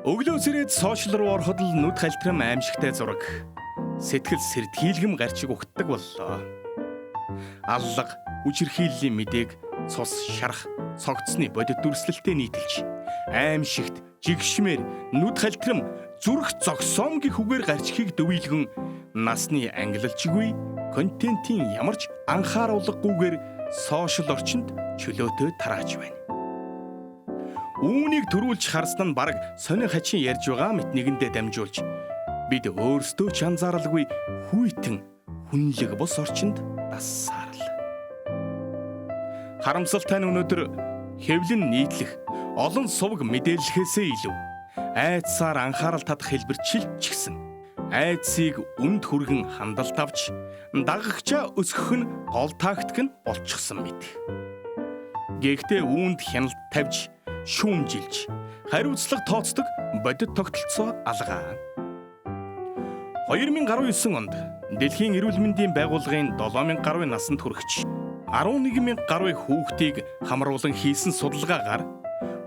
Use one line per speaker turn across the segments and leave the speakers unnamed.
Өглөө сэрээд сошиал руу ороход л нүд халтрам аимшигтай зураг, сэтгэл сэрдхийлгэм гарчиг угтдаг боллоо. Аллага, хүчирхийллийн мэдээг цус шарах, цогцсны бодит дүрслэлтэй нийтэлж, аимшигт, жигшмээр, нүд халтрам, зүрх зогсоом гэх үгээр гарчхийг дөвийлгэн насны ангилалчгүй, контентын ямар ч анхааруулгагүйгээр сошиал орчинд чөлөөтэй тарааж байна. Үүнийг төрүүлж харсан нь бараг сонин хачин ярьж байгаа мэт нэгэндээ дамжуулж бид өөрсдөө ч анзааралгүй хүйтэн хүнлэг бус орчинд дассаар л. Харамсалтай нь өнөөдөр хэвлэн нийтлэх олон сувг мэдээлэхээсээ илүү айдсаар анхаарал татах хэлбэрчилж ч гэсэн айдсыг үнд хүргэн хандалт авч дагагчаа өсгөх нь гол тактик нь болчихсон мэт. Гэхдээ үүнд хяналт тавьж шүүмжилж хариуцлага тооцдог бодит тогтолцоо алгаа. 2019 онд Дэлхийн эрүүл мэндийн байгууллагын 7000 гаруй насанд хүрэгч 11,000 гаруй хүүхдийг хамруулан хийсэн судалгаагаар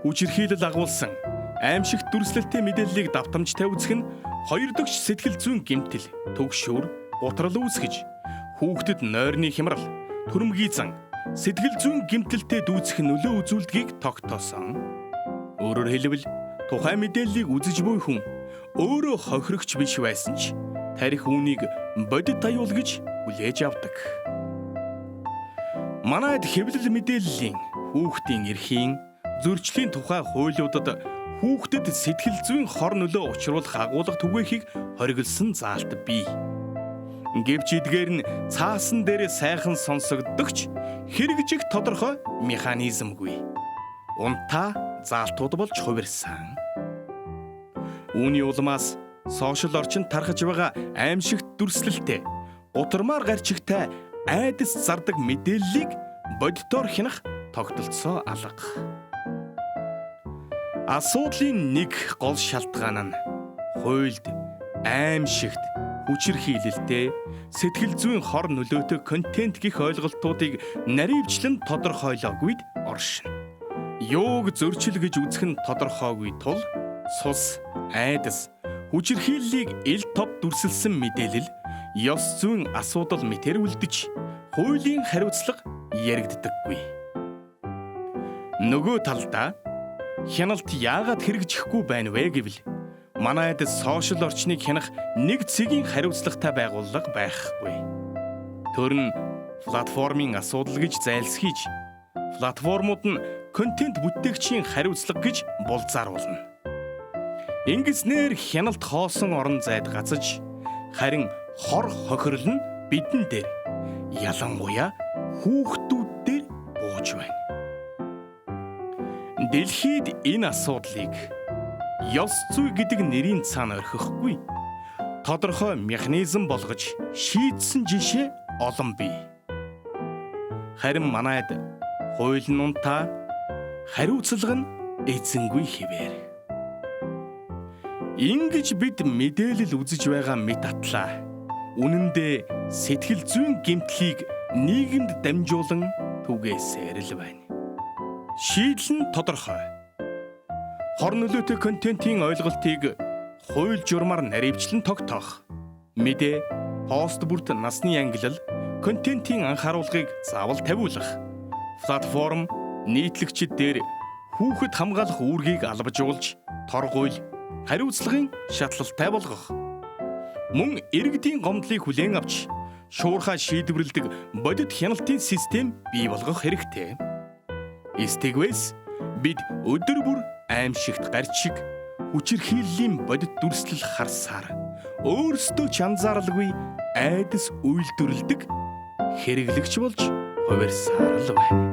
хүчирхийлэл агуулсан аимшигт дүрслэлтэй мэдээллийг давтамжтай үзэх нь хоёр дөгч сэтгэл зүйн гэмтэл, түгшүүр, гутрал үүсгэж хүүхдэд нойрны хямрал, төрөмгий зан, сэтгэл зүйн гэмтэлтэй дүүцэх нөлөө үзүүлдгийг тогтоосон. Өөрөөр хэлбэл тухайн мэдээллийг үзэж буй хүн өөрөө хохирогч биш байсан ч тарих үүнийг бодит аюул гэж хүлээж авдаг. Манайд хэвлэл мэдээллийн хүүхдийн эрхийн зөрчлийн тухай хуулиудад хүүхдэд сэтгэл зүйн хор нөлөө учруулах агуулга түгээхийг хориглосон заалт бий. Гэвч эдгээр нь цаасан дээр сайхан сонсогддогч хэрэгжих тодорхой механизмгүй. Унтаа заалтууд болж хувирсан. Үүний улмаас сошиал орчинд тархаж байгаа аимшигт дүрслэлтэй, гутармаар гарчигтай айдас зардаг мэдээллийг бодитоор хянах тогтолцоо алга. Асуудлын нэг гол шалтгаан нь хуульд аимшигт, хүчирхийлэлтэй, сэтгэл зүйн хор нөлөөтэй контент гэх ойлголтуудыг наривчлан тодорхойлоогүйд оршино. Юуг зөрчил гэж үзэх нь тодорхойгүй тул цус, айдас, хүчирхийллийг ил тод дүрсэлсэн мэдээлэл ёс зүйн асуудал мэтэр үлдэж хуулийн хариуцлага яригддаггүй. Нөгөө талдаа хяналт яагаад хэрэгжихгүй байна вэ гэвэл манайд сошиал орчныг хянах нэг цэгийн хариуцлагатай байгууллага байхгүй. Тэр нь платформын асуудал гэж зайлсхийж, платформуд нь контент бүтээгчийн хариуцлага гэж булзааруулна. Ингэснээр хяналт хоосон орон зайд гацаж, харин хор хохирол нь бидэн дээр, ялангуяа хүүхдүүд дээр бууж байна. Дэлхийд энэ асуудлыг ёс зүй гэдэг нэрийн цаана орхихгүй тодорхой механизм болгож шийдсэн жишээ олон бий. Харин манайд хууль нь унтаа, хариуцлага нь эзэнгүй хэвээр. Ингэж бид мэдээлэл үзэж байгаа мэт атлаа. Үнэн дээр сэтгэл зүйн гэмтлийг нийгэмд дамжуулан түгээсээр л байна. Шийдэл нь тодорхой. Хор нөлөөтэй контентын ойлголтыг хууль журмаар наривчлан тогтоох. Мэдээ, пост бүрт насны ангилал, контентын анхааруулгыг заавал тавиулах. Платформ нийтлэгчид дээр хүүхэд хамгаалах үүргийг албажуулж, торгуйл, хариуцлагын шатлалтай болгох. Мөн иргэдийн гомдлыг хүлээн авч шуурхай шийдвэрлэдэг бодит хяналтын систем бий болгох хэрэгтэй. Эстэгвэс бид өдөр бүр аимшигт гарчиг хүчирхийллийн бодит дүрслэл харсаар өөрсдөө ч анзааралгүй айдас үйлдвэрлэдэг хэрэглэгч болж хувирсаар л байна.